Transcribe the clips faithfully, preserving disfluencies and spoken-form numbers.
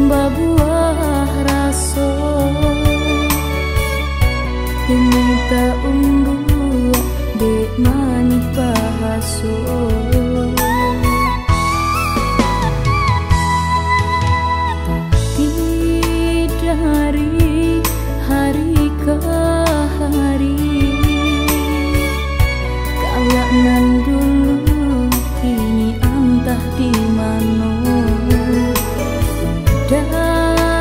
babuah raso, umua taumbuak dek manih bahaso. Tapi dari hari ka hari, kalak nan dulu kini antah di mano. Da-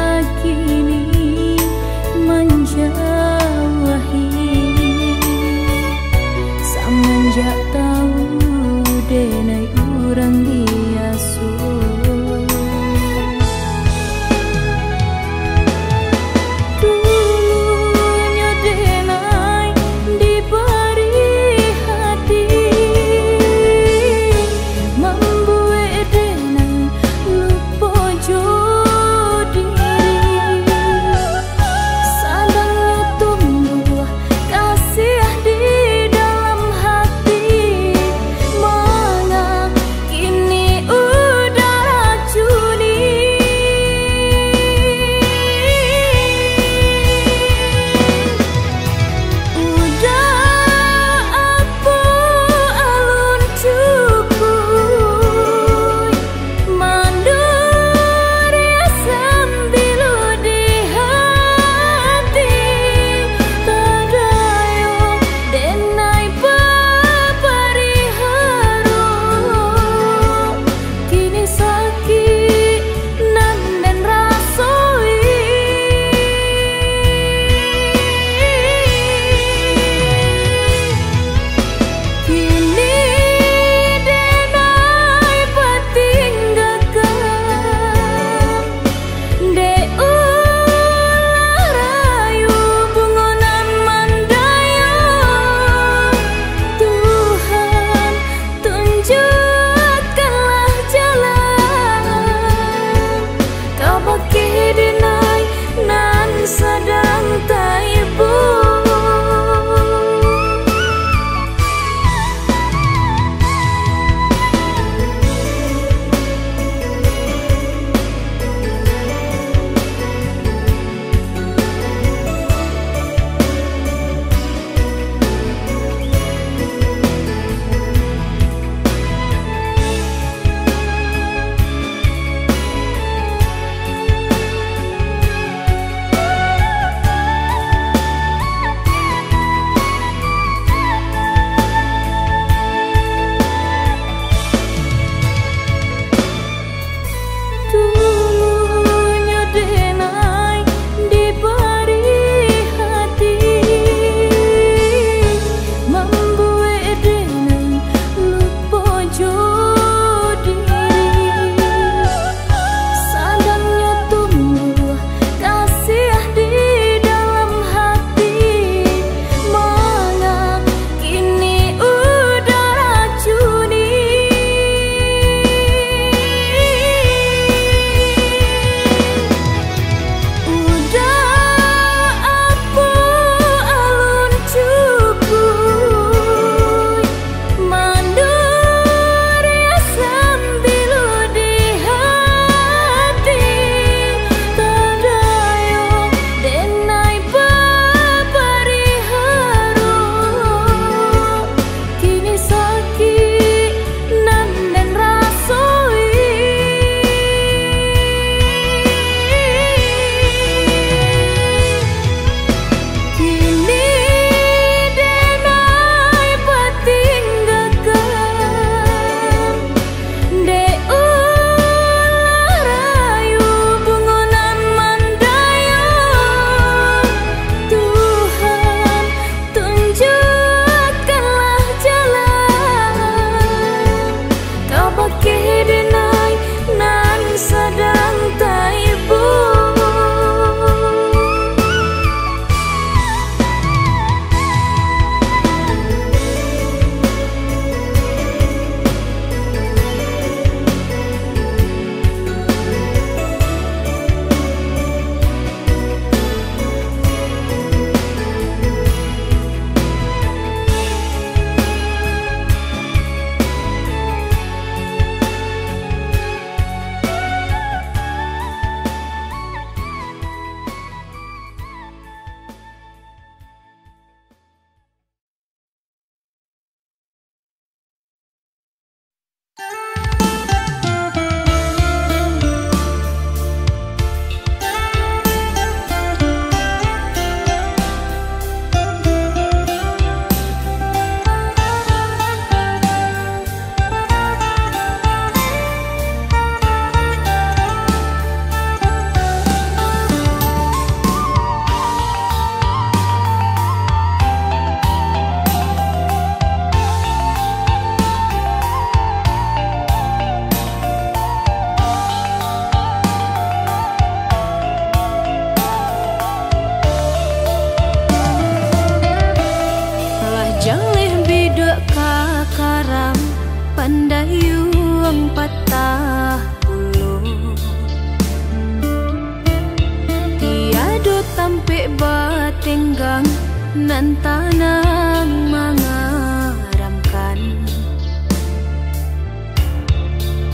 batenggang, nan tanang mangaramkan.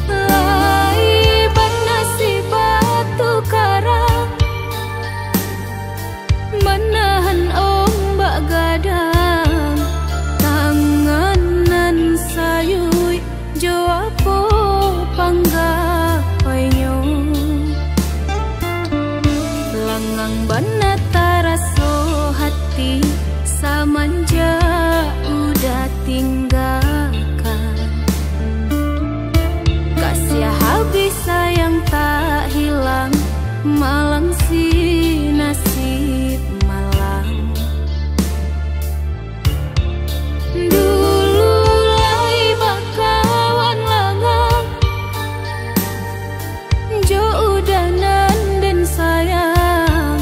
Lai banasib batu karang, manahan ombak gadang, tangan nan sayuik jo apo panggawainyo. Langang bana taraso hati samanjak Uda tinggakan. Kasiah habih sayang tak hilang, malang si nasib malang. Dulu lai bakawan langang, jo Uda nan den sayang,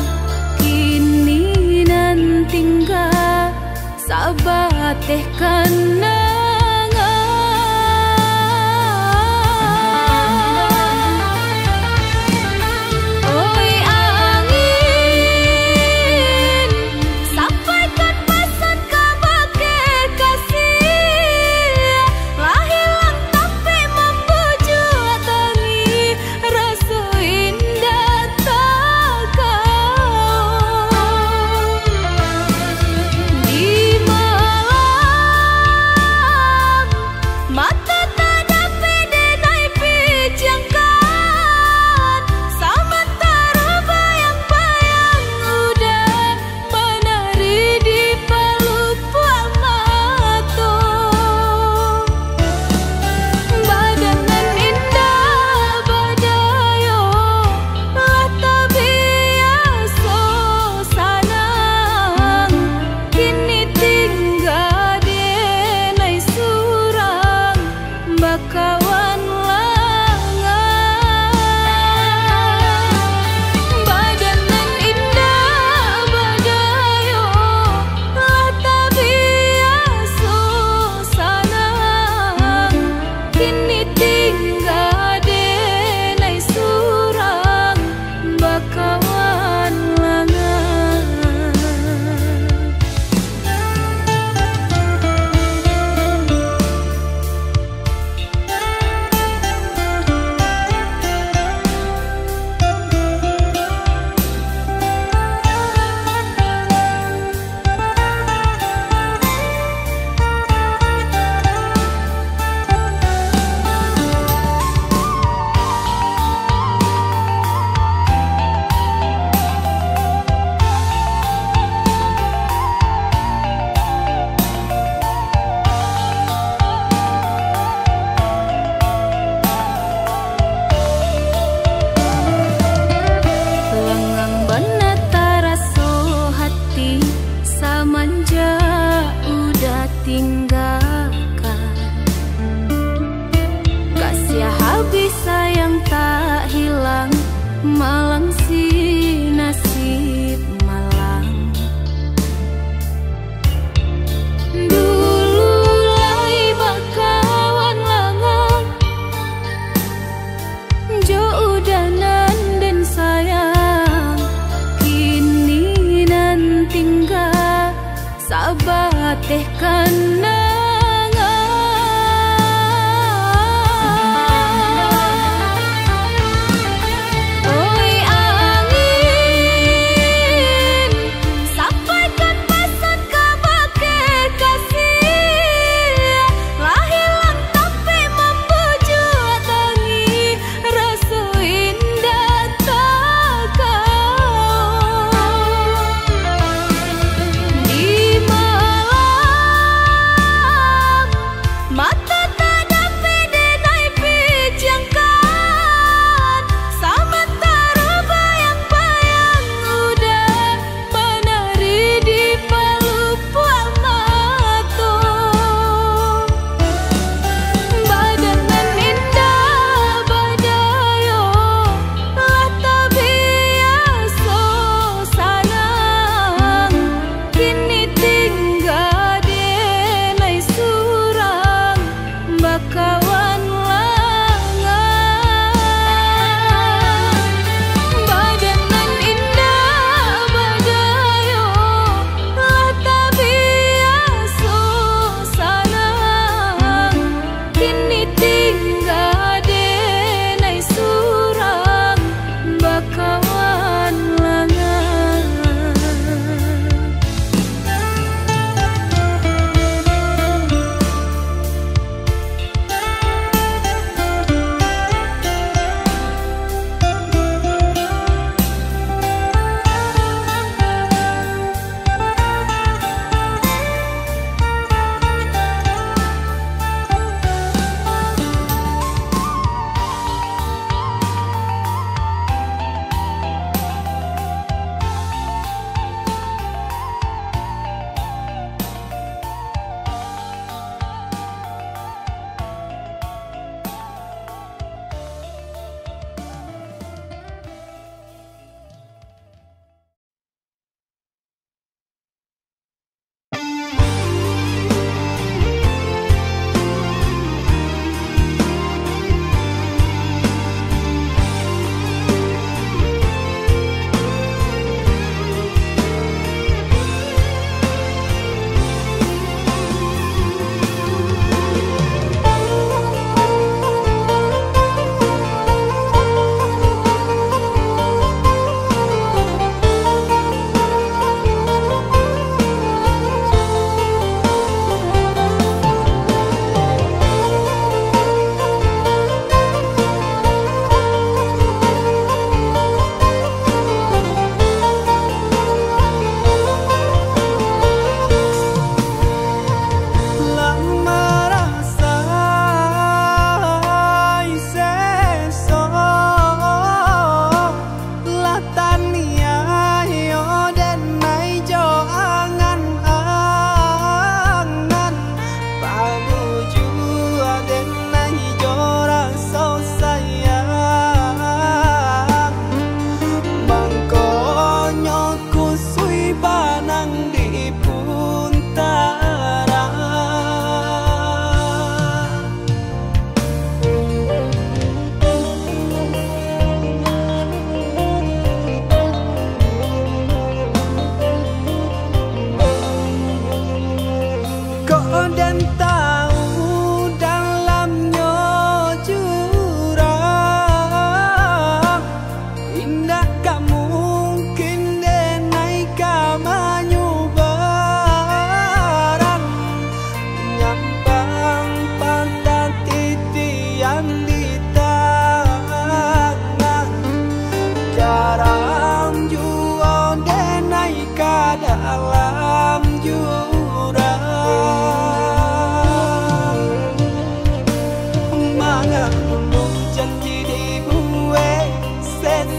kini nan tingga sabateh kanangan. Oi angin, sampaikan pasan kabake kasiah, lah hilang tapi mambujuak tangi, raso indak takau. Di malam mata tadapi denai pijamkan, samantaro bayang-bayang Uda manari di palupuak mato. Badan nan indak badayo, lah tabiaso sanang, kini tingga denai surang bakawan langang. Badan nan indak badayo, lah tabiaso sanang, kini tingga denai surang bakawan langang. Langang bana taraso hati samanjak Uda tinggakan. Kasiah habih sayang tak hilang, malang si nasib malang. Dulu lai bakawan langang, jo Uda nan den sayang, kini nan tingga sabateh kanangan. Oi angin, sampaikan pasan kabake kasiah, lah hilang tapi mambujuak tangi, raso indak takau. Di malam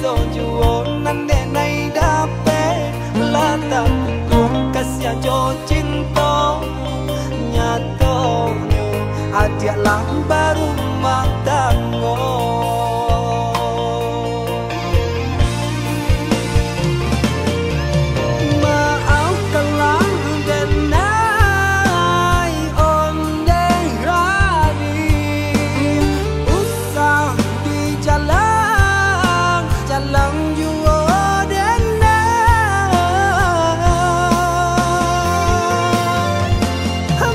Juo nan denai dapek, lah takukuah kasiah jo cinto. Nyatonyo, adiak lah barumah tanggo. Maafkanlah denai ondeh rari, usah dijalang-jalang juo denai.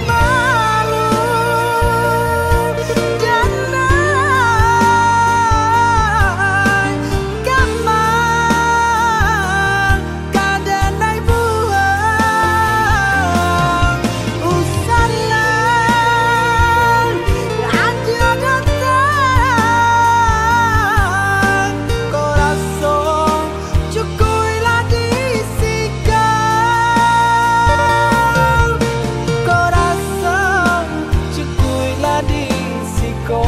Malu denai, kama ka denai buang. Usahlah radio datang, ko raso cukuiklah di siko. Ko raso cukuiklah di siko.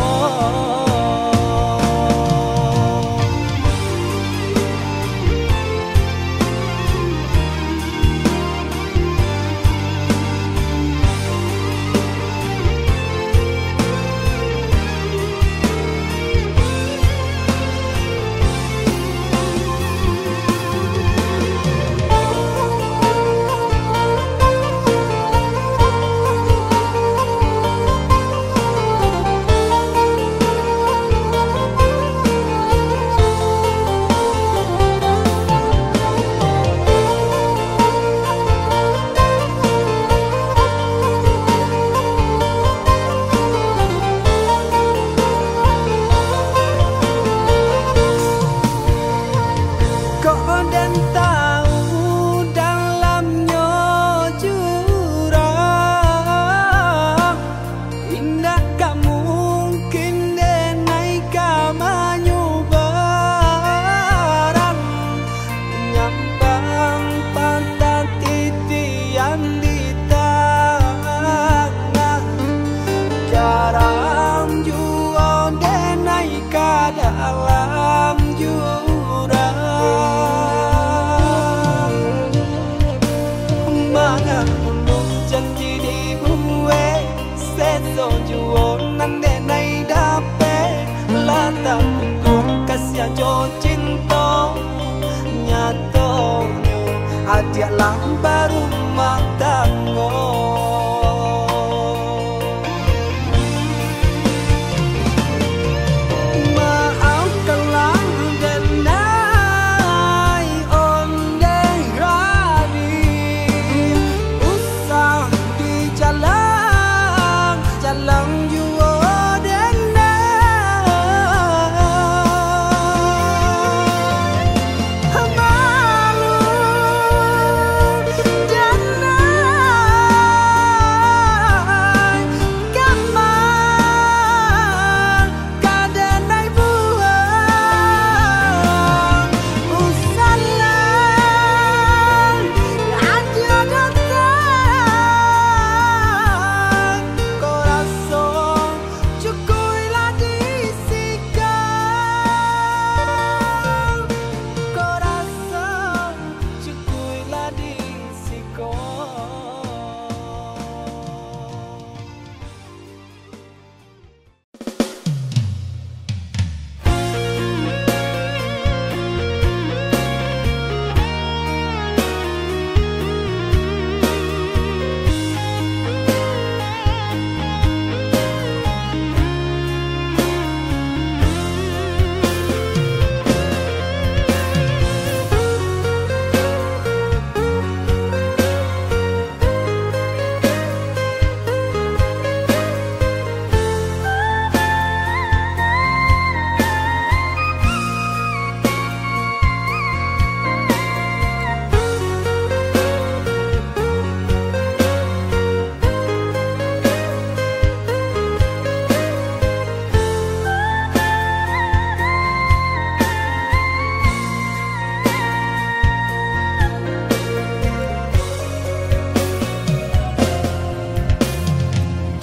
Kok den tau dalamnyo jurang, indak ka mungkin denai ka manyubarang. Nyampang patah titian di tangah, garam juo denai ka dalam jurang. Manga ulu janji dibuek, seso juo nan denai dapek, lah takukuah kasiah jo cinto. Nyatonyo, adiak lah barumah tanggo. Maafkanlah denai ondeh rari, usah dijalang-jalang juo denai. Malu denai, kama ka denai buang. Usahlah radio datang, ko raso cukuiklah di siko. Ko raso cukuiklah di siko.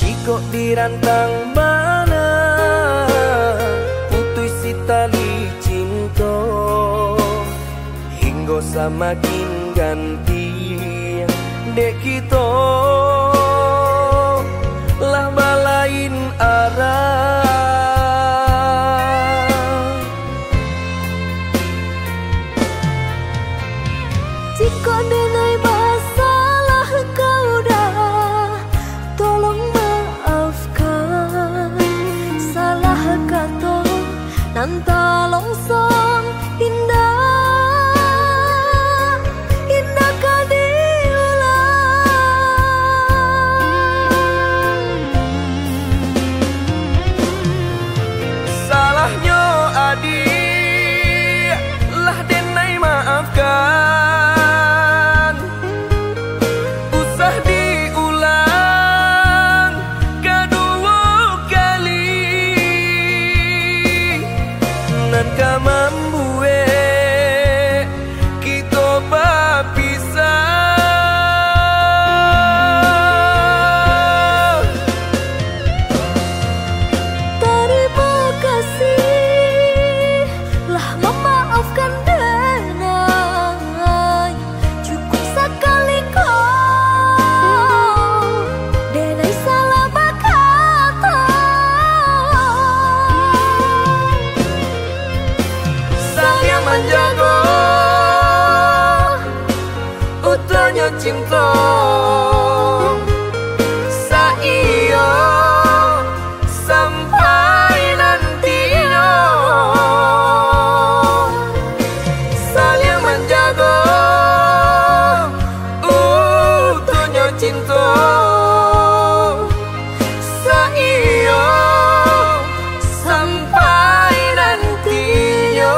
Jikok dirantang bana, putuih si tali cinto, Samakin ganti, dek kito lah balain arah. Jikok denai basalah ka Uda, tolong maafkan. Salah kato nan talonsong, indak, indak ka diulang. Salahnyo adiak lah denai maafkan. Usah diulang kaduo kali, nan ka mambuek kito bapisah. Tarimo kasih lah mamaafkan denai. Cukuik sakali ko, denai salah bakato. Saliang manjago, utuhnyo cinto. Saiyo sampai nantinyo. Saliang manjago, utuhnyo cinto. Saiyo sampai nantinyo.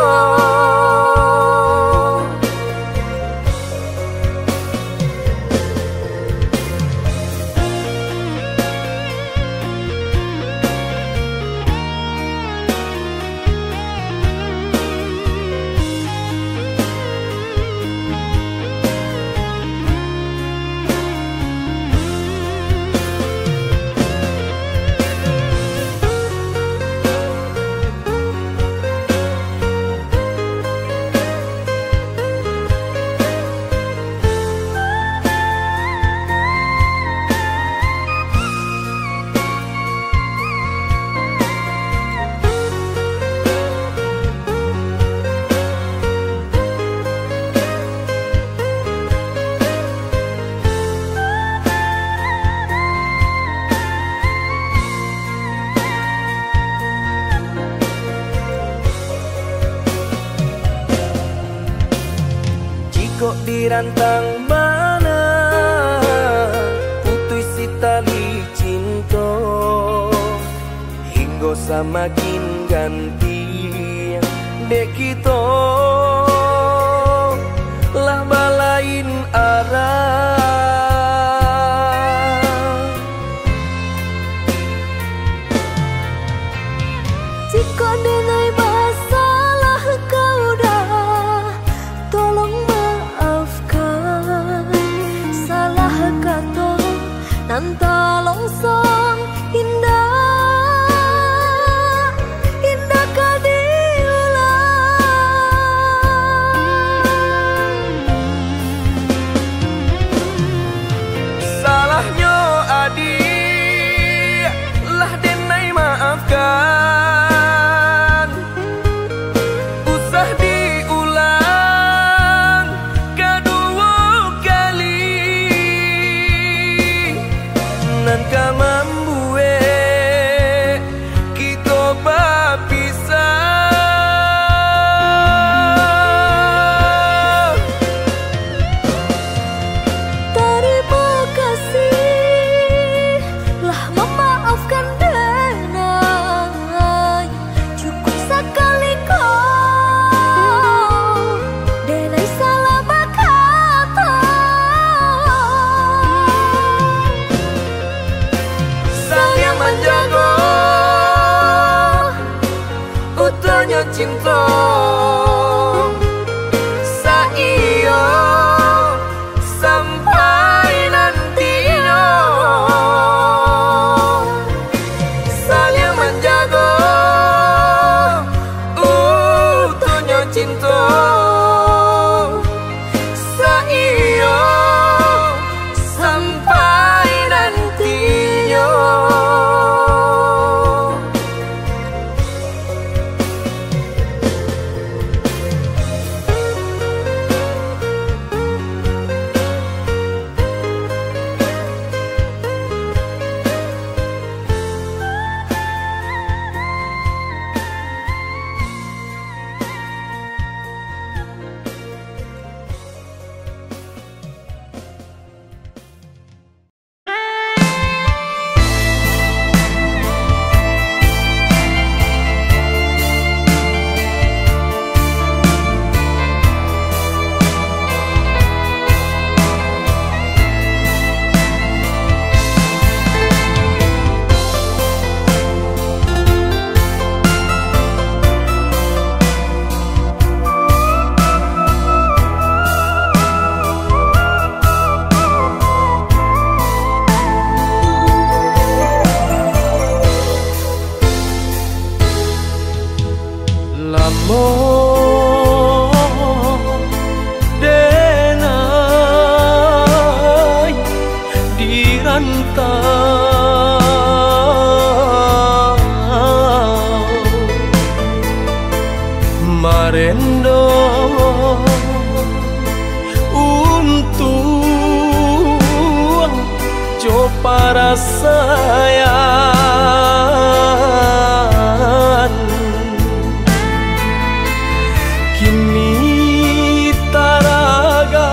Jikok dirantang bana, putuih si tali cinto, hinggo samakin ganti, dek kito lah balain arah. Jikok denai basalah ka Uda, tolong maafkan. Salah kato nan talonsong, indak, indak ka diulang. untuang jo parasaian. Kini taraga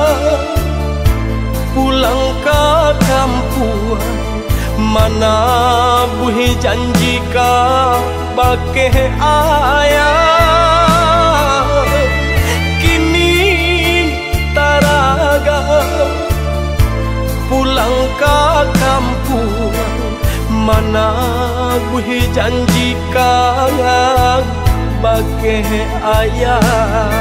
pulang ka kampuang, manabuih janji ka bakeh ayah. Kini taraga pulang ka kampuang, manabuih janji ka bakeh ayah.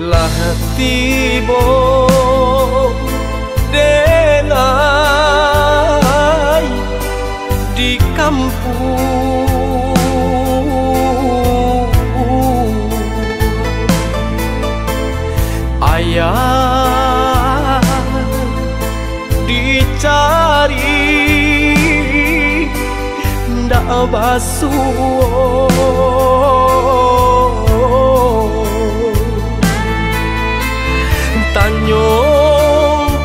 Lah tibo denai di kampuang. Ayah dicari ndak basuo. Tanyo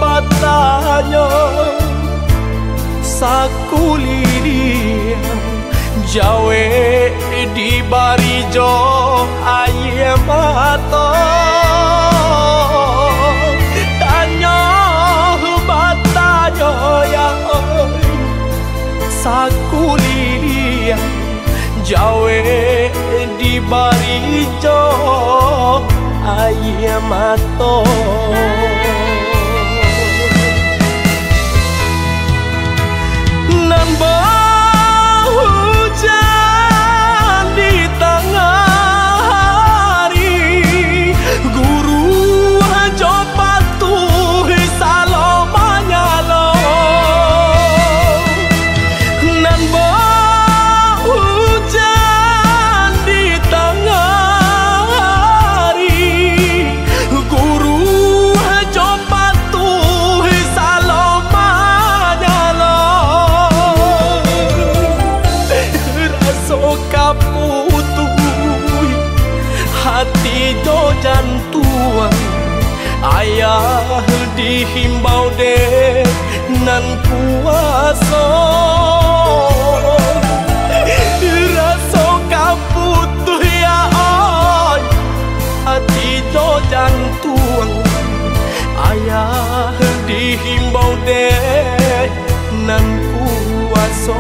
batanyo sakuliliang, jawek dibari jo aia mato. Tanyo batanyo, ya Allah, sakuliliang, jawek dibari jo aia mato. Nan baujan di tangah hari, guru jo patuih salomanya lo. Nan baujan di tangah hari, guru jo patuih salomanya lo. Raso ka putuih hati jo jantuang, ayah dihimbau dek nan kuaso. Raso ka putuih, ya Allah, hati jo jantuang, ayah dihimbau dek nan kuaso.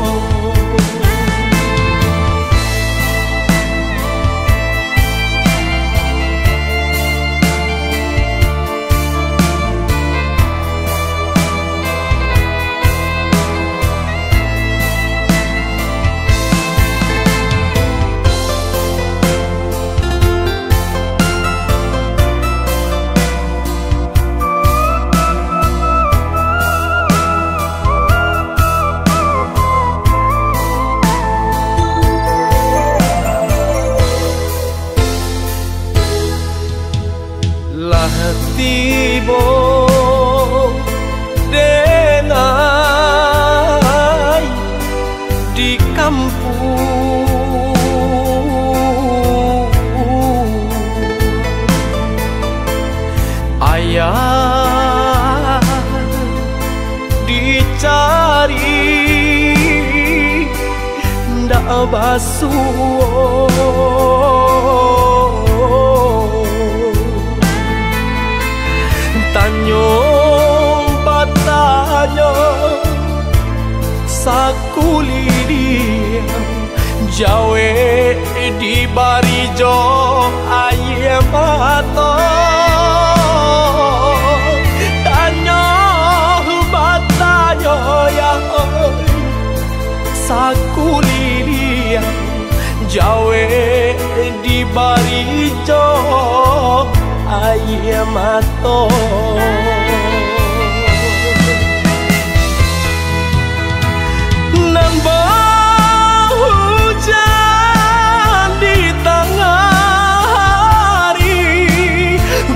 Lah tibo denai di kampuang, ayah dicari ndak basuo. Tanyo batanyo sakuliliang, jawek dibari jo aia mato. Tanyo batanyo, ya Allah, sakuliliang, jawek dibari jo aia mato. Nan baujan di tangah hari,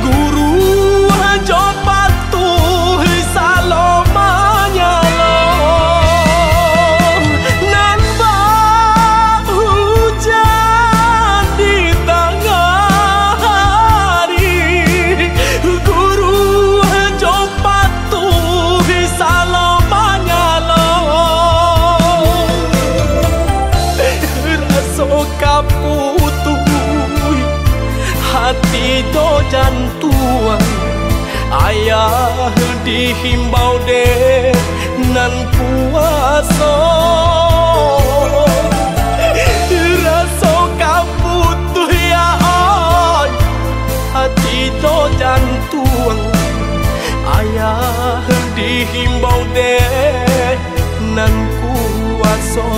guru jo patuih salomanya lo. Nan bau Jantuang, ayah dihimbau dek nan kuaso. Raso ka putuih, ya ai, hati jo jantuang, ayah dihimbau dek nan kuaso.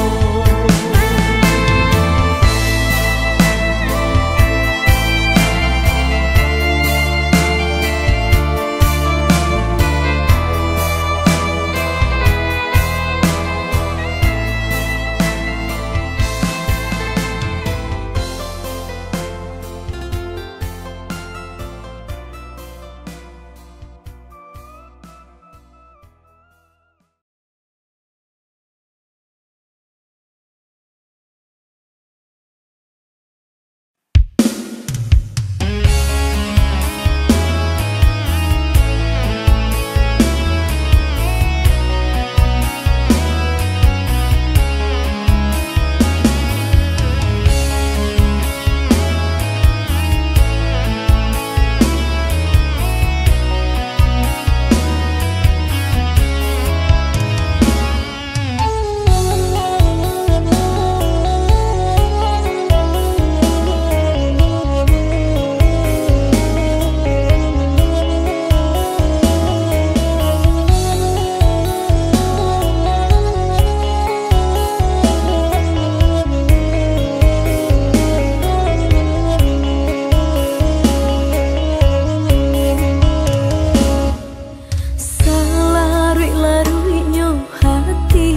Salaruik-laruiknyo hati,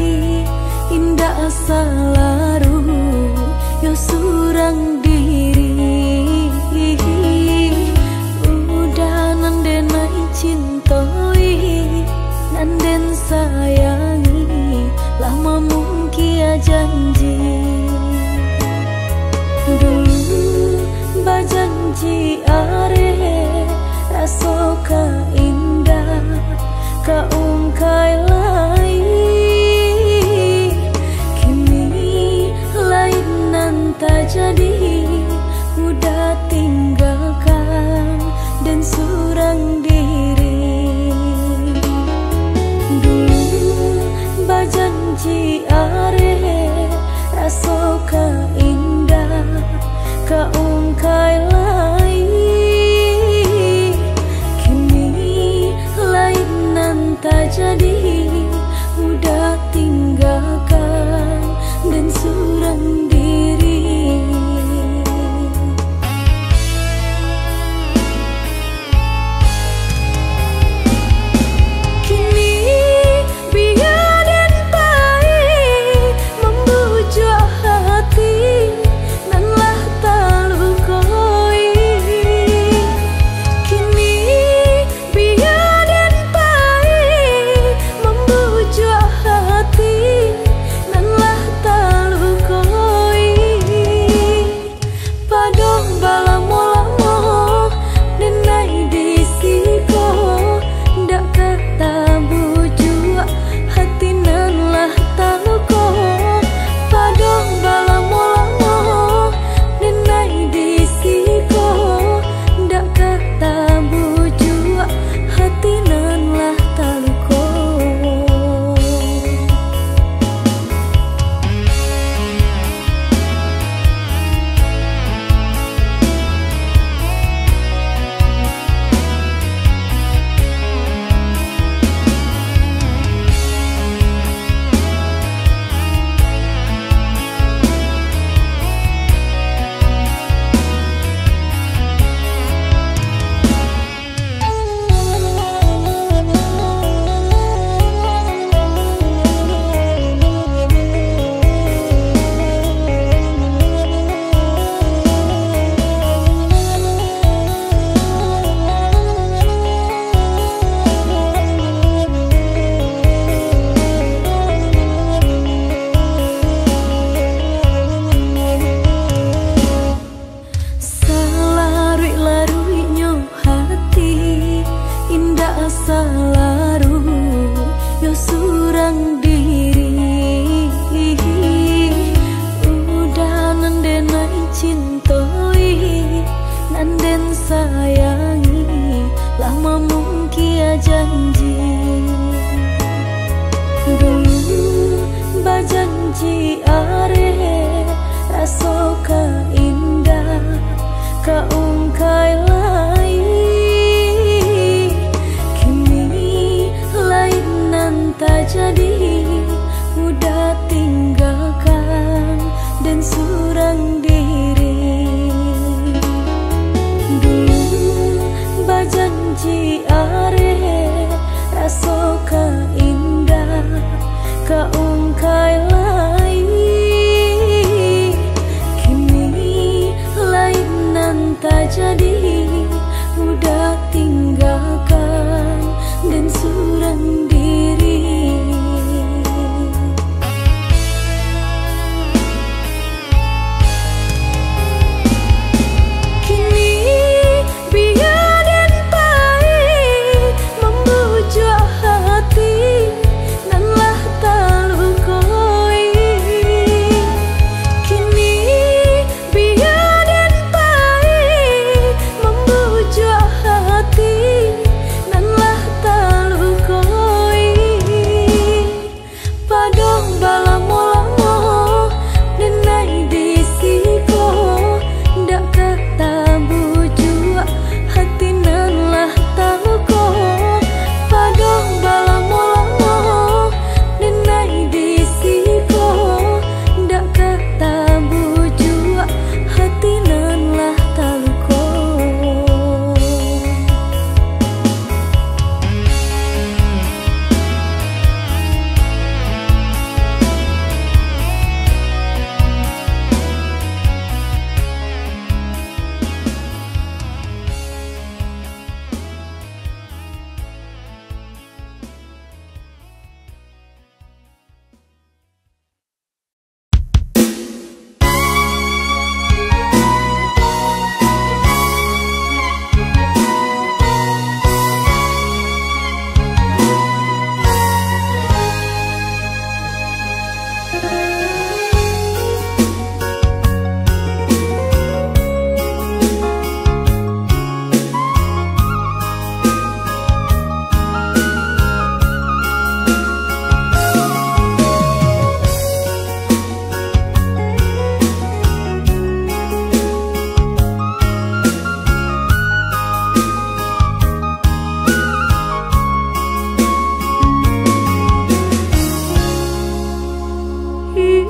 indak salaru yo surang diri. Udah nan denai cintoi, nan den sayangi, lah mamungkia janji. Dulu bajanji areh, raso ka indak ka ungkai lai. Kini lain nan tajadi, udah tinggakan den surang diri. Dulu bajanji areh, raso ka indak ka ungkai lai. Kini lain nan tajadi, udah tinggakan den surang diri. Kini bia den pai mambujuak hati nan lah talukoi. Kini bia den pai mambujuak hati nan lah talukoi. Padoh balamo-lamo denai di siko, dak ka tabujuak hati nan lah taluko. Padoh balamo-lamo denai di siko, dak ka tabujuak hati nan lah taluko. Salaruik-laruiknyo hati, indak salaru yo surang diri. Udah nan denai cintoi, nan den sayang Janji. Dulu bajanji areh, raso ka indak, ka ungkai lai. Kini lain nan tajadi, udah tinggakan den surang diri. Dulu bajanji areh, raso ka indak, ka ungkai lai. Kini lain nan tajadi, udah tinggakan den surang diri. Kini bia den pai mambujuak hati nan lah talukoi. Kini bia den pai mambujuak hati nan lah talukoi. Padoh balamo-lamo, den ai di siko, dak ka tabujuak hati nan lah taluko. Padoh balamo-lamo, den ai di siko, dak ka tabujuak hati nan lah taluko.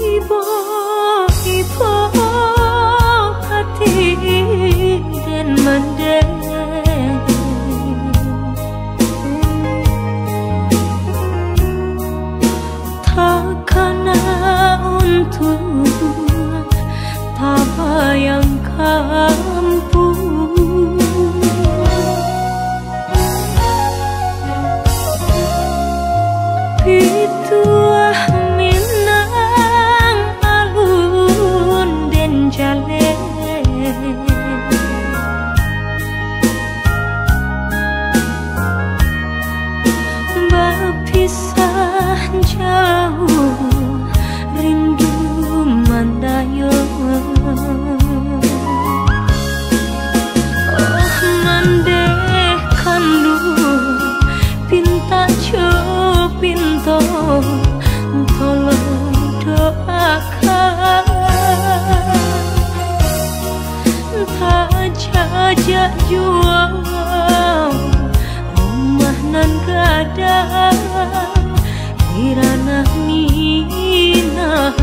Ibo, ibo hati den mandeh. Takana untuak tabayangkan pun. Pituah Minang alun den jaleh. Bapisah jauah rindu mandayung. Oh, mandeh kanduang, pintak jo pinto, tolong doakan. Tajajak juo rumah nan gadang di ranah Minang.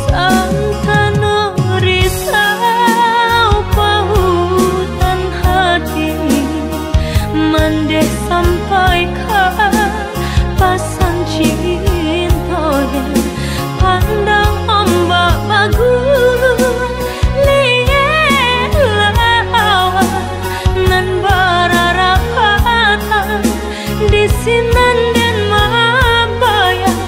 Santano risau pautan hati, mandeh sampaikan pasan cinto, pandang ombak baguliang, nan bararapatan di sinan den mambayang.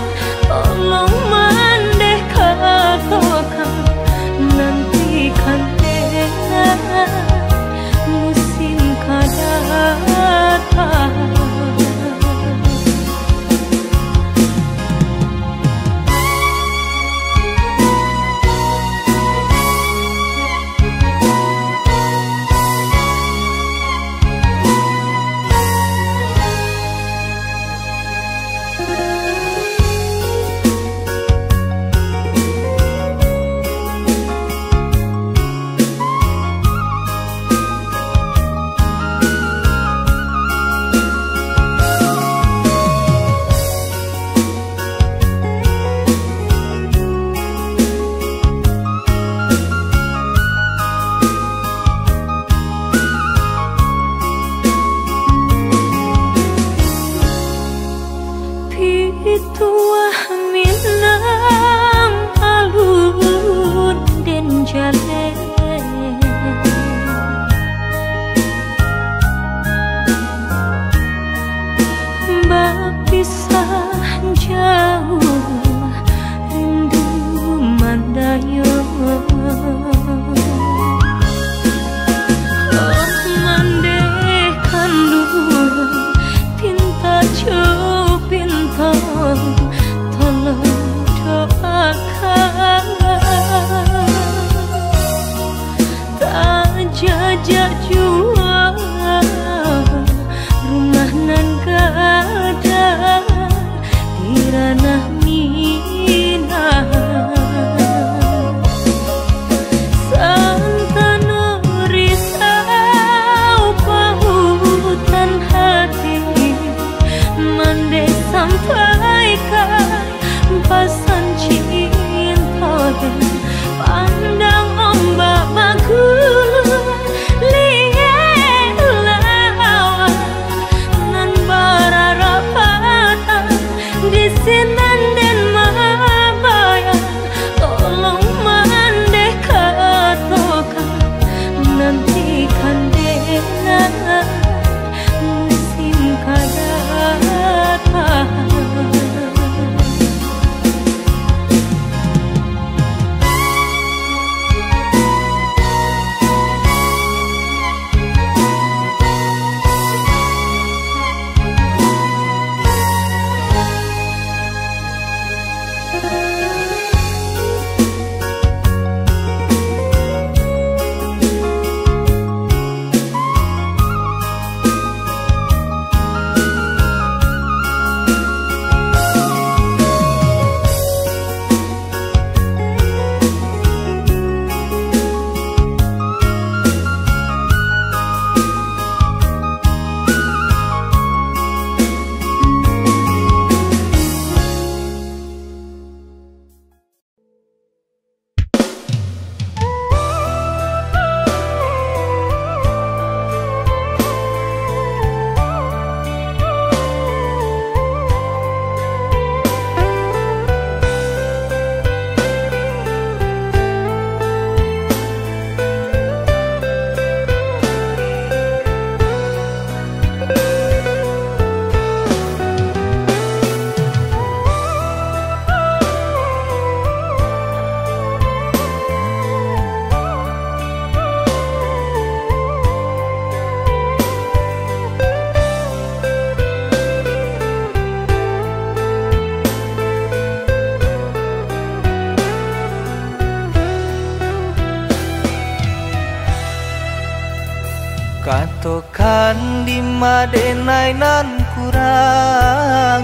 Katokan dima denai nan kurang,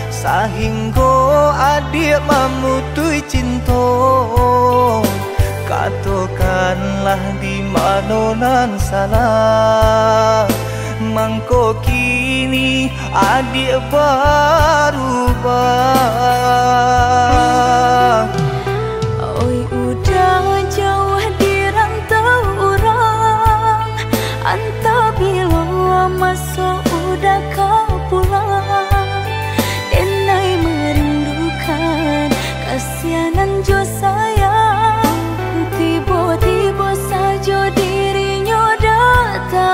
sahinggo adiak mamutuih cinto. Katokanlah di mano nan salah, mangko kini adiak barubah. Oi, udah jauah di rantau urang, antah bilo maso udah ka pulang. Denai merindukan kasianan jo sayang, tibo-tibo sajo dirinyo datang.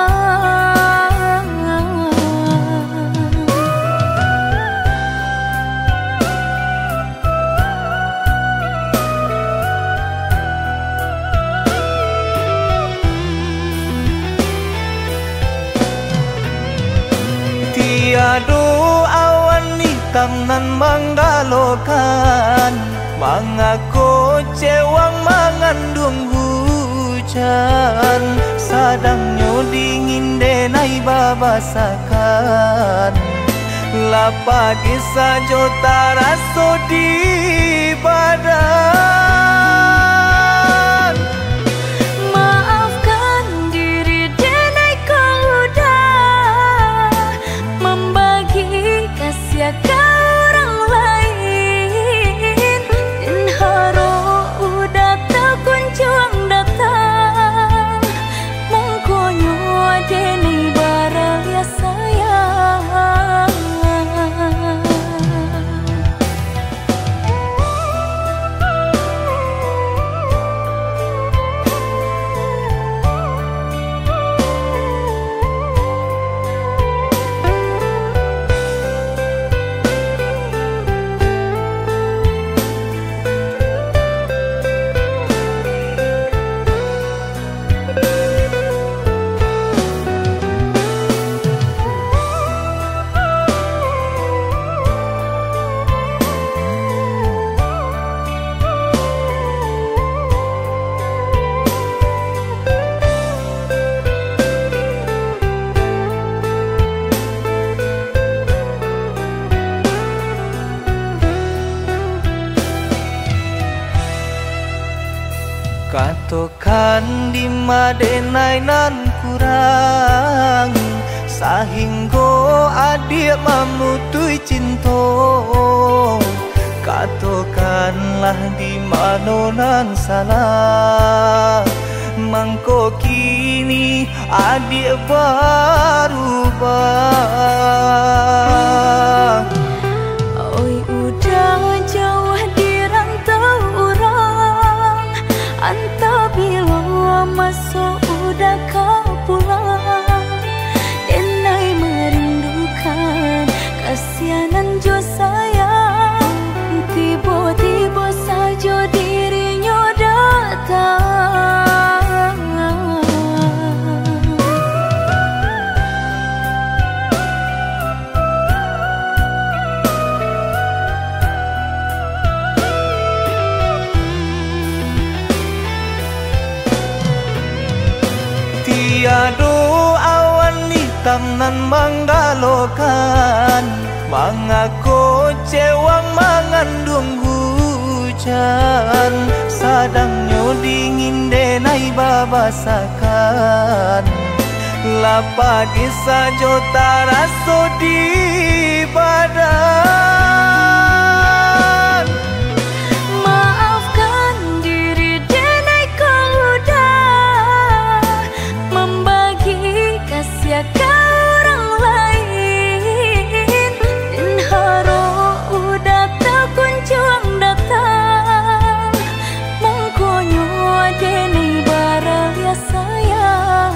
Tiado awan itam nan manggalokan, mangako cewang manganduang hujan, sadangnyo dingin denai babasakan. Lah pagi sajo taraso di badan. Maafkan diri denai kok udah mambagi kasiah ka urang lain. Den harok udah takunjuang datang, mangkonyo denai baraliah sayang. Katokan dima denai nan kurang, sahinggo adiak mamutuih cinto. Katokanlah di mano nan salah, mangko kini adiak barubah. Oi, udah jauah di rantau urang, antah bilo maso udah ka pulang. Denai merindukan kasianan jo sayang, tibo-tibo sajo dirinyo datang. Tiado awan itam nan manggalokan, mangako cewang manganduang hujan, sadangnyo dingin denai babasakan. Lah pagi sajo taraso di badan. Maafkan diri denai kok udah mambagi kasiah ka urang lain. Den harok udah takunjuang datang, mangkonyo denai baraliah sayang.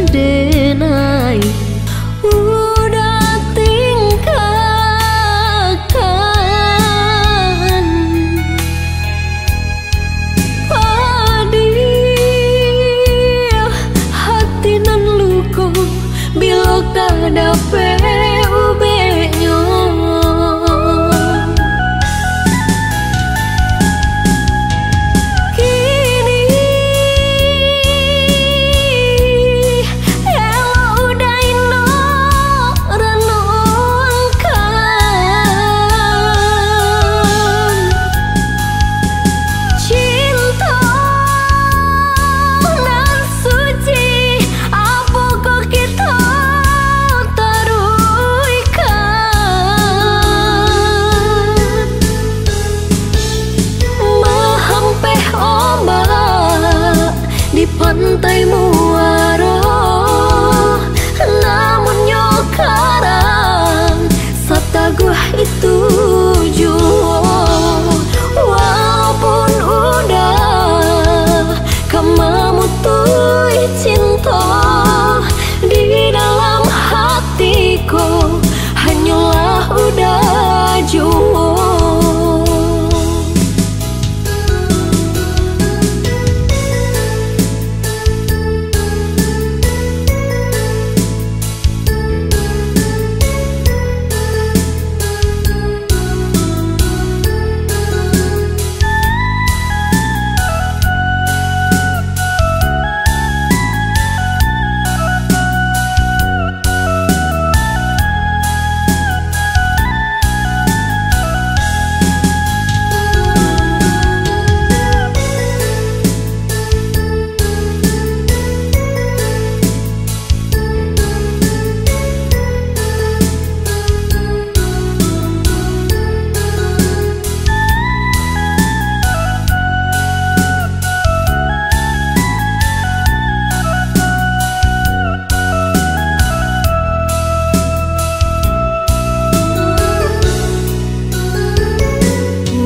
Sadenai uda tinggakan, padiah hati nan luko, bilo ka dapek ubeknyo. Kini elok uda inok ranokkan. Cinto nan suci, apokoh kito taruihkan? Mahampeh ombak di pantai muaro, namunnyo karang sataguah itu juo. Walaupun uda ka mamutuih cinto, di dalam hati ko hanyolah uda juo.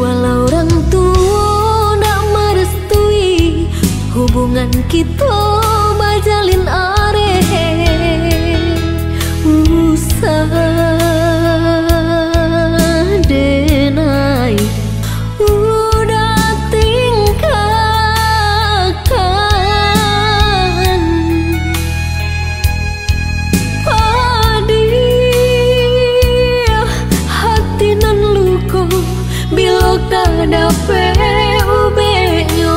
Walau urang tuo ndak marestui hubungan kito bajalin areh, usah denai uda tinggakan. Padiah hati nan luko, bilo ka dapek ubeknyo.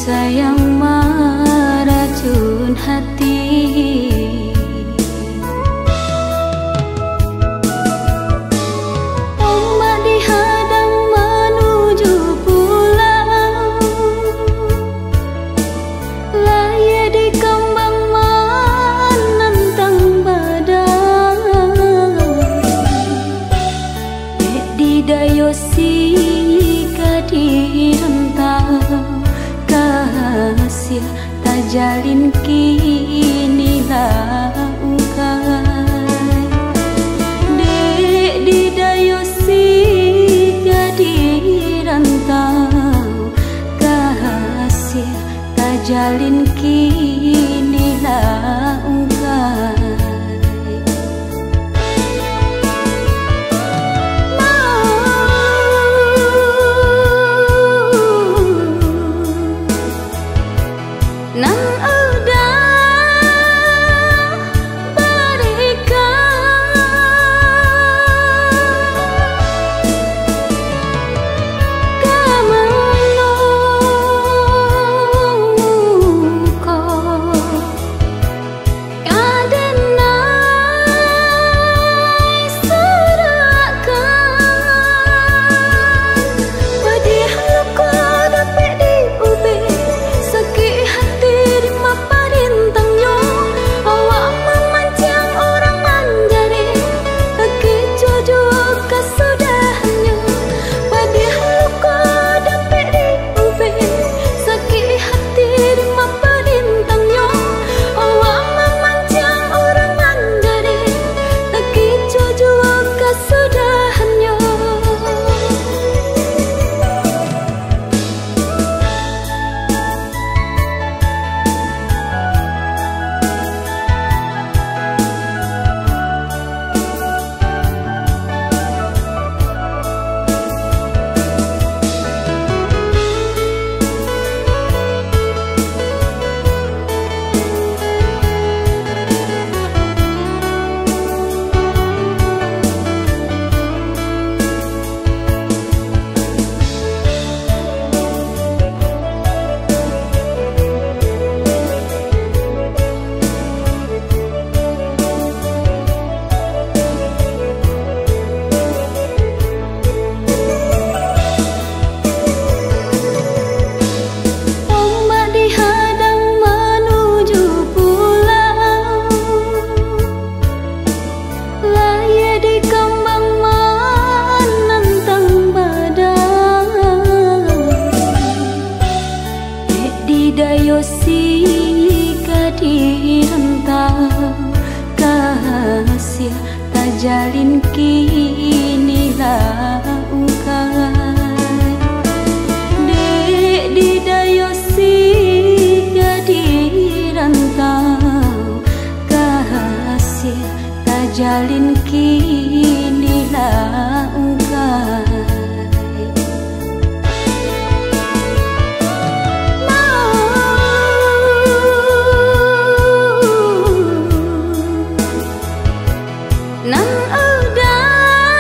Sayang maracun hati. Ombak dihadang manuju pulau. Layia dikambang manantang badai. Dek di dayo si ka di rantau, kasih tajalin kini lah ungkai. Dek di dayo si ka di rantau, kasih tajalin kini lah ungkai. Nan udah barikan ka mano ko. Ka denai surahkan, padiah luko dapek diubek, sakik hati di maparintangnyo, awak mamanciang urang manjarek, takicuah juo kasudahannyo, padiah luko dapek di ubek, sakik hati di maparintangnyo, awak mamanciang urang manjarek, takicuah juo kasudahannyo. Ombak dihadang manuju pulau, layia dikambang manantang badai. Dek di dayo si ka di rantau, kasih tajalin kini lah ungkai. Dek di dayo si ka di rantau, kasih tajalin kini lah ungkai. Nan udah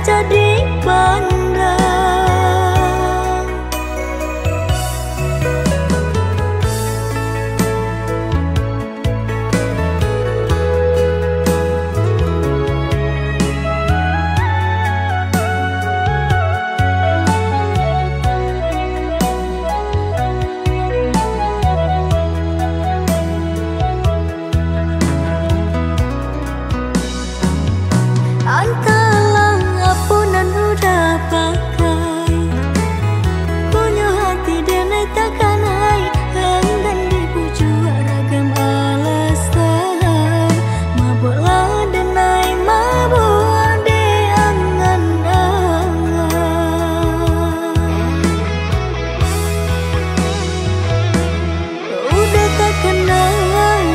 Jadi pandang. Antahlah apo nan udah pakai, konyo hati denai takanai, anggan dibujuak ragam alasan, mabuaklah denai mabuak dek angan-angan. Udah takanang,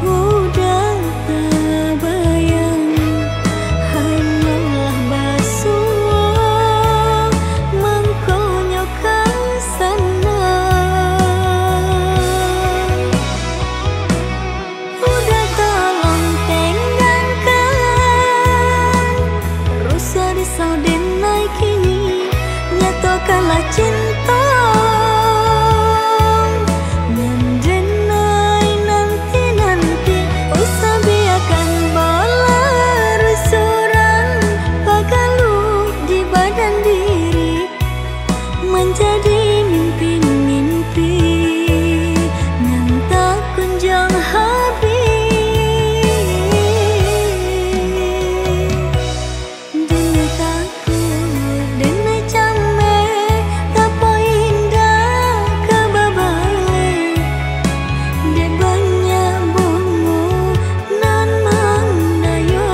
udah tabayang, hanyolah basuo, mangkonyo ka sanang. Udah tolong tinggakan, rusuah risau denai kini, nyatokanlah cinto nan denai nanti-nanti. Usah biakan bola rusuh urang bagaluh di badan diri, manjadi mimpi-mimpi nan tak kunjuang habih. Denai takuik, denai cameh, tapo indak ka babaleh. Dek banyak bungo nan mandayo,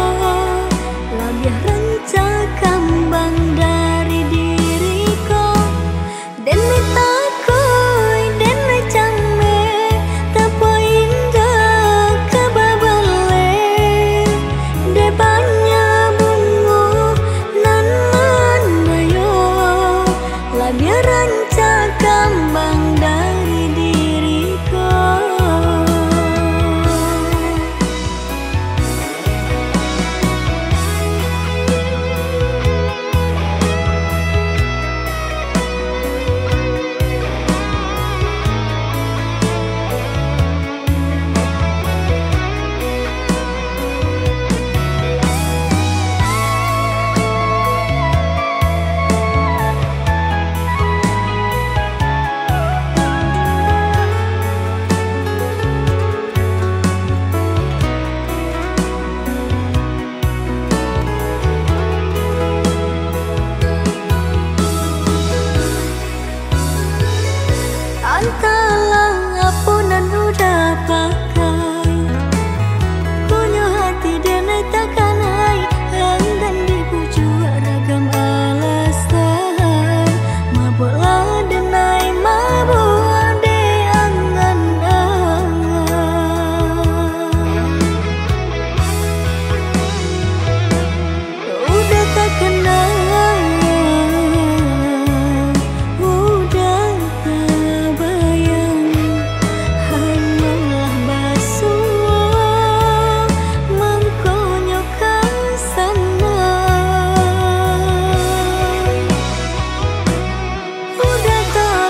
labiah rancak kambang dari diri ko. Denai takuik, denai cameh, tapo indak ka babaleh. Dek banyak bungo nan mandayo, labiah rancak kambang dari diri ko. Antahlah apo nan udah pakai, konyo hati denai takanai, anggan dibujuak ragam alasan, mabuaklah denai mabuak dek angan-angan. Udah takanang, udah tabayang, hanyolah basuo, mangkonyo ka sanang. Udah ta-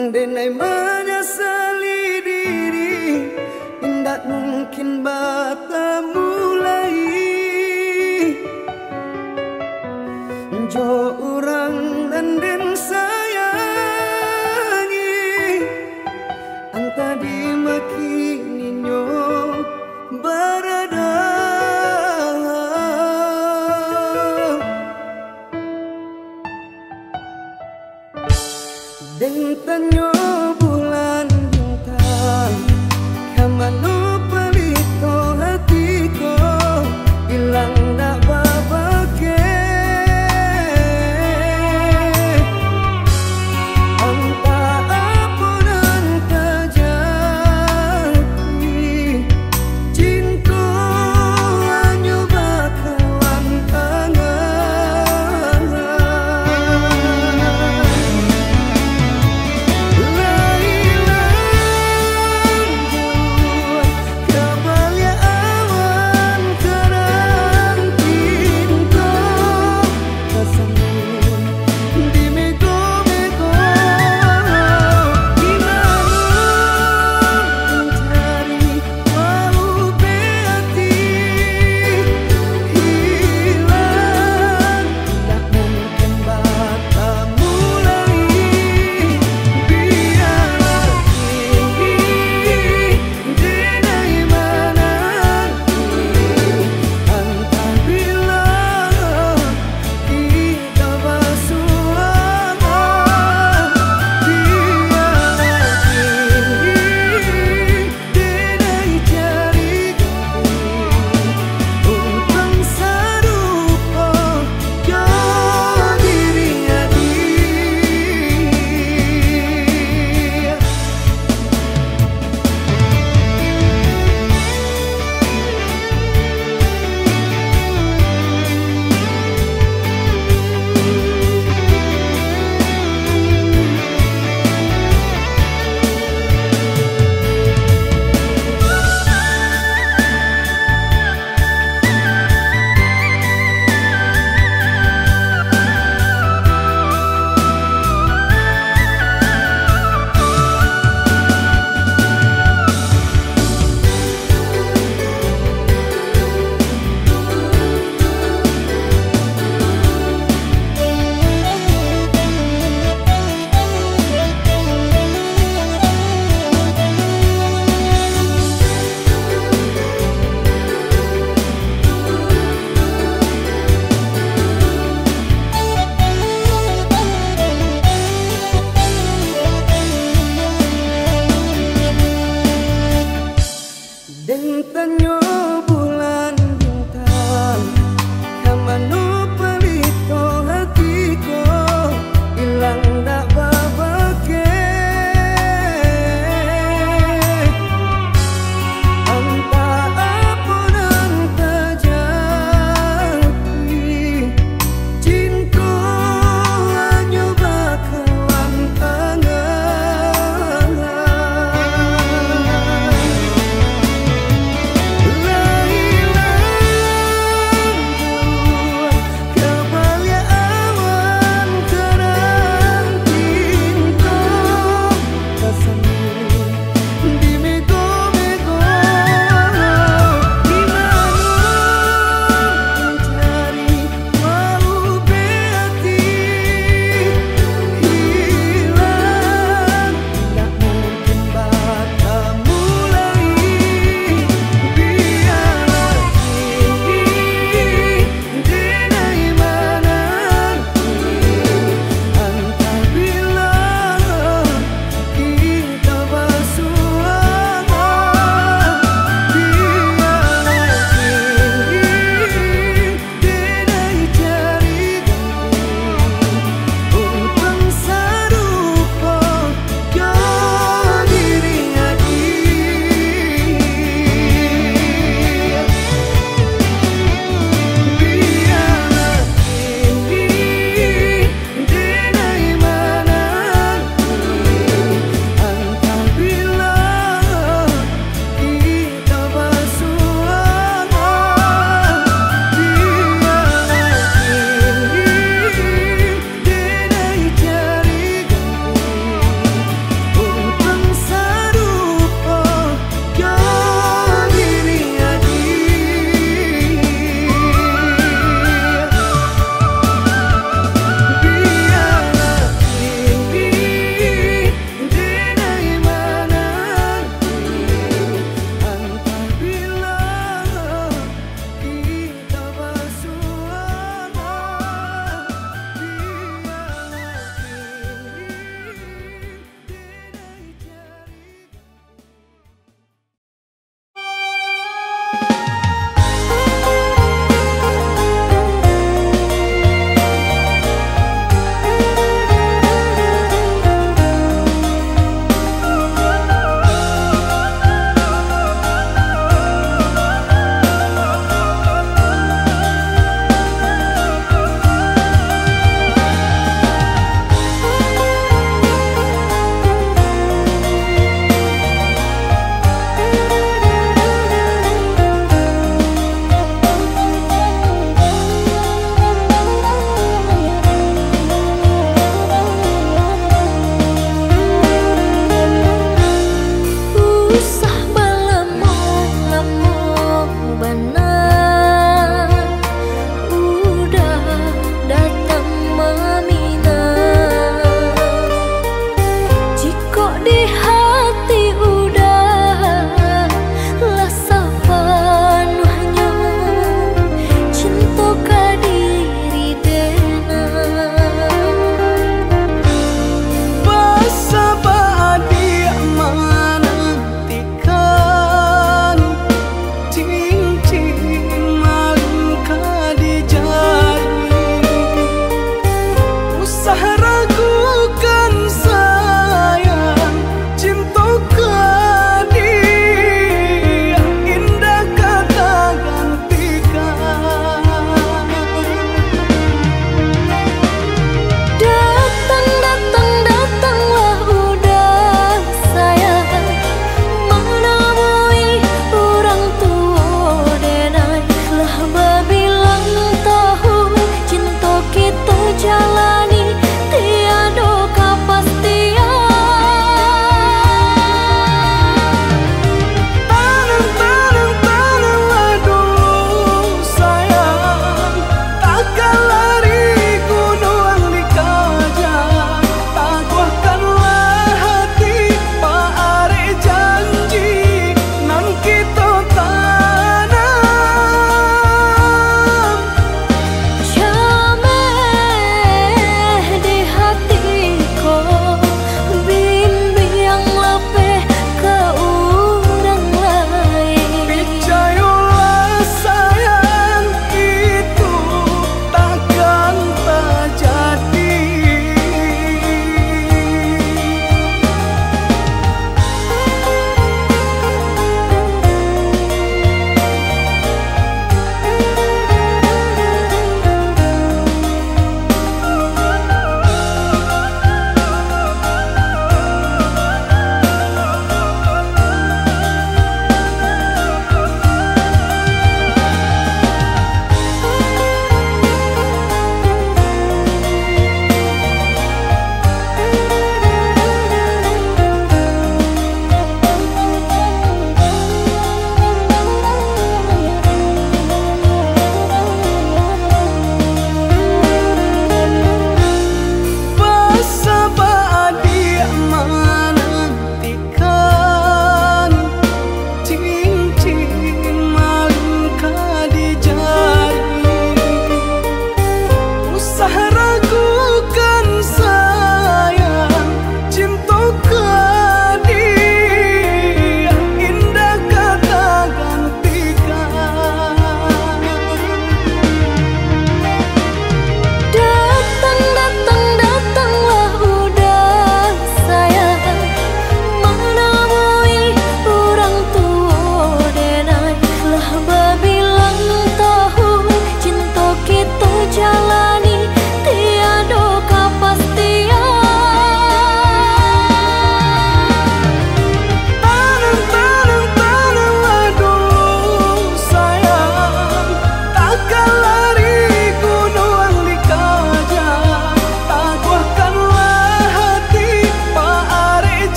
Denai manyasali diri, indak mungkin batamu lai jo urang nan den sayangi, antah di ma kininyo barado. Den tanyo bulan bintang, ka mano palito hati ko, ilang dak babake. Antah apo nan tajadi, cinto hanyo bakawan angan. Lai lah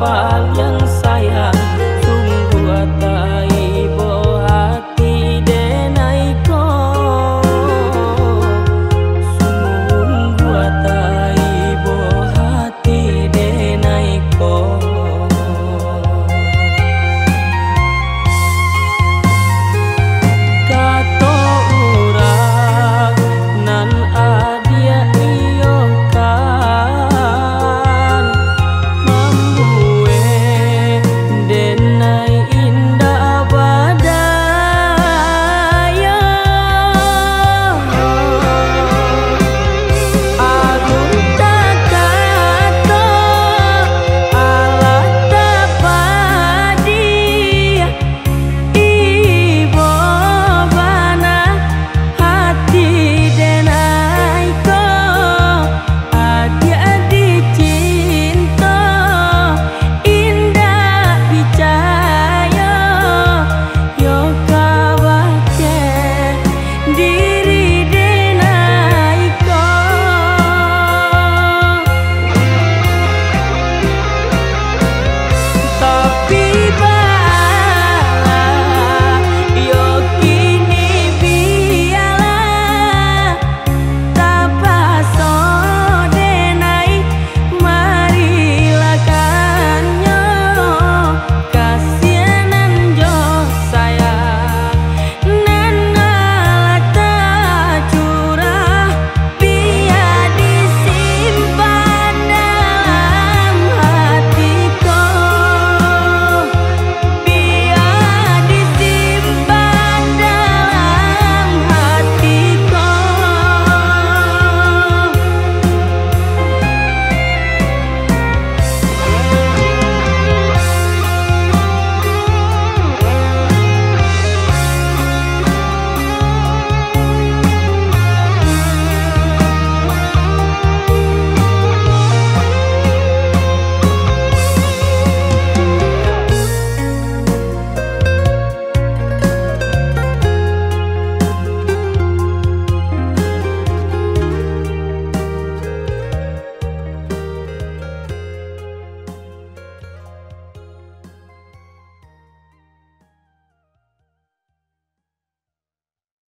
Paling